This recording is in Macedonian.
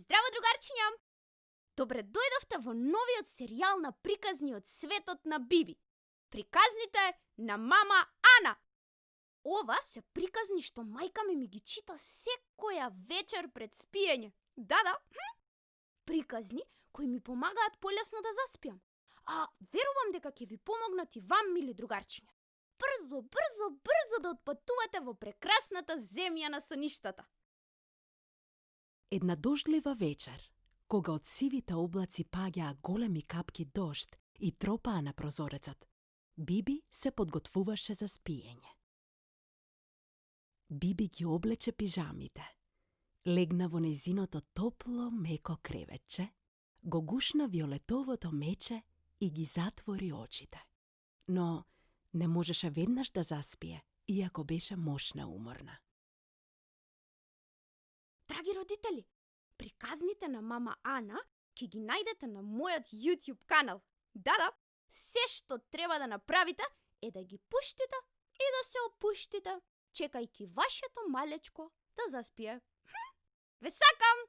Здраво, другарчиња! Добре дојдовте во новиот серијал на приказни од светот на Биби. Приказните на мама Ана. Ова се приказни што мајка ми ги чита секоја вечер пред спиење. Да. Приказни кои ми помагаат полесно да заспиам. А верувам дека ќе ви помогнат и вам, мили другарчиња. Брзо да отпатувате во прекрасната земја на соништата. Една дождлива вечер, кога од сивите облаци паѓаа големи капки дожд и тропаа на прозорецот, Биби се подготвуваше за спиење. Биби ги облече пижамите, легна во нејзиното топло, меко креветче, го гушна виолетовото мече и ги затвори очите. Но не можеше веднаш да заспие, иако беше мошна уморна. Драги родители, приказните на мама Ана ќе ги најдете на мојот YouTube канал. Да, се што треба да направите е да ги пуштите и да се опуштите, чекајќи вашето малечко да заспие. Ве сакам!